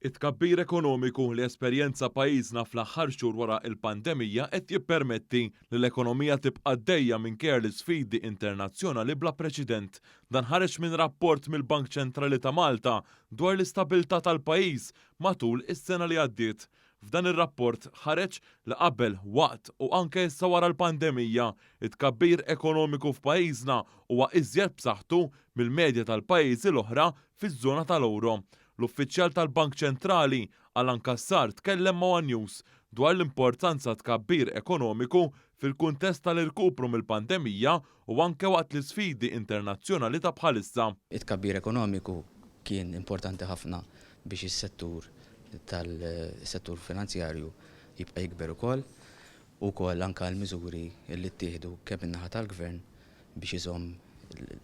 It-tkabbir ekonomiku li esperjenza pajjiżna fl-aħħar xhur wara l-pandemija qed jippermetti li l-ekonomija tibqa' għaddejja minkejja l-isfidi internazzjonali bla preċedent. Dan ħareġ minn rapport mill-Bank Ċentrali ta' Malta dwar l-istabilità tal-pajjiż matul is-sena li għaddiet. F'dan ir-rapport ħareġ li qabel, waqt u anke issa wara l-pandemija, it-tkabbir ekonomiku f'pajjiżna huwa iżjed b'saħħtu mill-medja tal-pajjiżi l-oħra fiż-żona tal-ewro. L-uffiċjal tal-Bank Ċentrali, Alan Cassar tkellem ma' one News dwar l-importanza tkabbir ekonomiku fil-kuntest tal-irkupru mill-pandemija u anke waqt l-isfidi internazzjonali ta' bħalissa. It-tkabbir ekonomiku kien importanti ħafna biex is-settur tal-settur finanzjarju jibqa' jikber ukoll u wkoll anke l-miżuri li ttieħdu kemm min-naħa tal-Gvern biex iżomm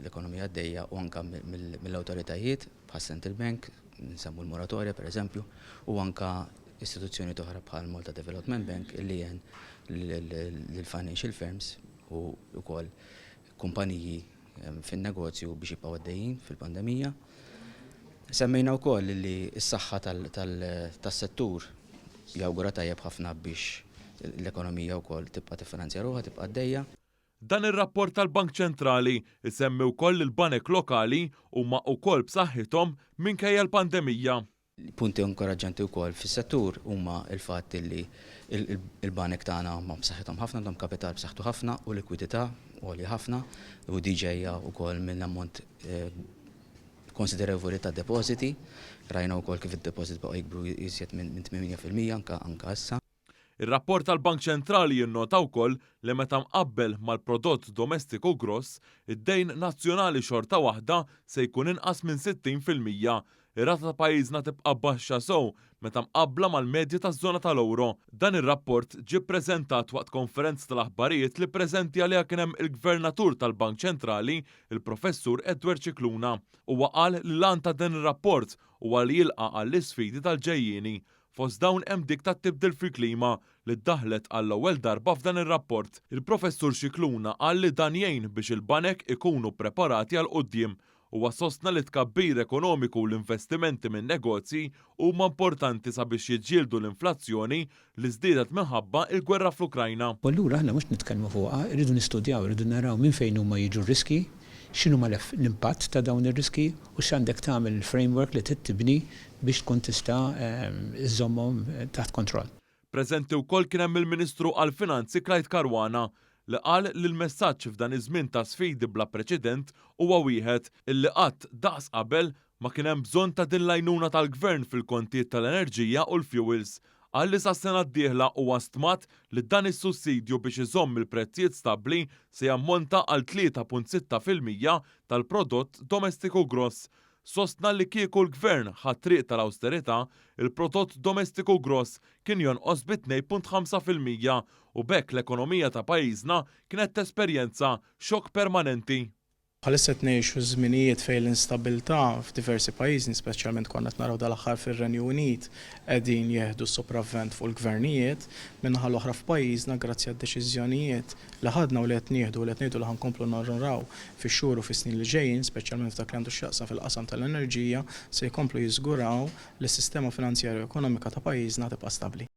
l-ekonomija għaddejja u anke mill-awtoritajiet bħas-Central Bank, nsemmu l-moratorja pereżempju, u anke istituzzjonijiet oħra bħal Malta Development Bank li għen lill-financial firms u wkoll kumpaniji fin-negozju biex jibqgħu għaddejjin fil-pandemija. Semmejna wkoll li s-saħħa tas-settur jawgura tajjeb ħafna biex l-ekonomija wkoll tibqa' tiffinanzja ruħha, tibqa' għaddejja. Dan ir-rapport tal-Bank Ċentrali jsemmi wkoll li l-banek lokali huma wkoll b'saħħithom minkejja l-pandemija. Punti inkoraġġanti wkoll fis-settur huma l-fatt li l-banek tagħna huma b'saħħithom ħafna, għandhom kapital b'saħħtu ħafna u likwidità għolja ħafna u di ġejja wkoll minn ammont konsiderevoli ta' depożiti. Rajna wkoll kif id-depożiti baqgħu jikbru iżjed minn 8% anke anke issa. Ir-rapport tal-Bank Ċentrali jinnota wkoll li meta mqabbel mal-prodott domestiku gross, id-dejn nazzjonali xorta waħda se jkun inqas minn 60%. Ir-rata ta' pajjiżna tibqa' baxxa sew meta mqabbla mal-medja taż-żona tal-ewro. Dan ir-rapport ġie ppreżentat waqt konferenza tal-aħbarijiet li preżenti għaliha kien hemm il-Gvernatur tal-Bank Ċentrali, il-Professur Edward Scicluna. Huwa qal li l-għan ta' dan ir-rapport huwa li jilqa' għall-isfidi tal-ġejjieni Fost dawn hemm dik tat-tibdil fil-klima li ddaħħlet għall-ewwel darba f'dan ir-rapport. Il-Professur Scicluna qal li dan jgħin biex il-banek ikunu ppreparati għal quddiem. Huwa sostna li t-tkabbir ekonomiku u l-investimenti min-negozji huma importanti sabiex jiġġieldu l-inflazzjoni li żdiedet minħabba l-gwerra fl-Ukrajna. U allura aħna mhux nitkellmu fuqha, irridu nistudjaw, irridu naraw minn fejn huma jiġu r-riskji, x'inhuma l-impatt ta' dawn ir-riskji u x'għandek tagħmel il-framework li trid tibni biex tkun tista' żżommhom taħt kontroll. Preżenti wkoll kien hemm il-Ministru għall-Finanzi Clyde Caruana li qal li l-messaġġ f'dan iż-żmien ta' sfidi bla preċedent huwa wieħed illi qatt daqs qabel ma kien hemm bżonn ta' din l-għajnuna tal-Gvern fil-kontijiet tal-enerġija u l-fjuwils. Qal li sas-sena d-dieħla huwa stmat li dan is-sussidju biex iżomm il-prezzijiet stabbli se jammonta għal 3.6% tal-prodott domestiku gross. Sostna li kieku l-Gvern ħa t-triq tal-awsterità, il-prodott domestiku gross kien jonqos bi 2.5% u b'hekk l-ekonomija ta' pajjiżna kienet tesperjenza xokk permanenti. Bħalissa qed ngħixu żminijiet fejn l-instabilità f'diversi pajjiżi, speċjalment konna qed naraw dal-aħħar fir-Renju Unit, qegħdin jieħdu s-sopravvent fuq il-gvernijiet. Min-naħa l-oħra f'pajjiżna grazzi għad-deċiżjonijiet li ħadna u li qed nieħdu u li qed ngħidu li ħa nkomplu naraw fix-xhur u fis-snin li ġejjin, speċjalment f'dak li għandu x'jaqsam fil-qasam tal-enerġija, se jkomplu jiżguraw li s-sistema finanzjarja u ekonomika ta' pajjiżna tibqa' stabbli.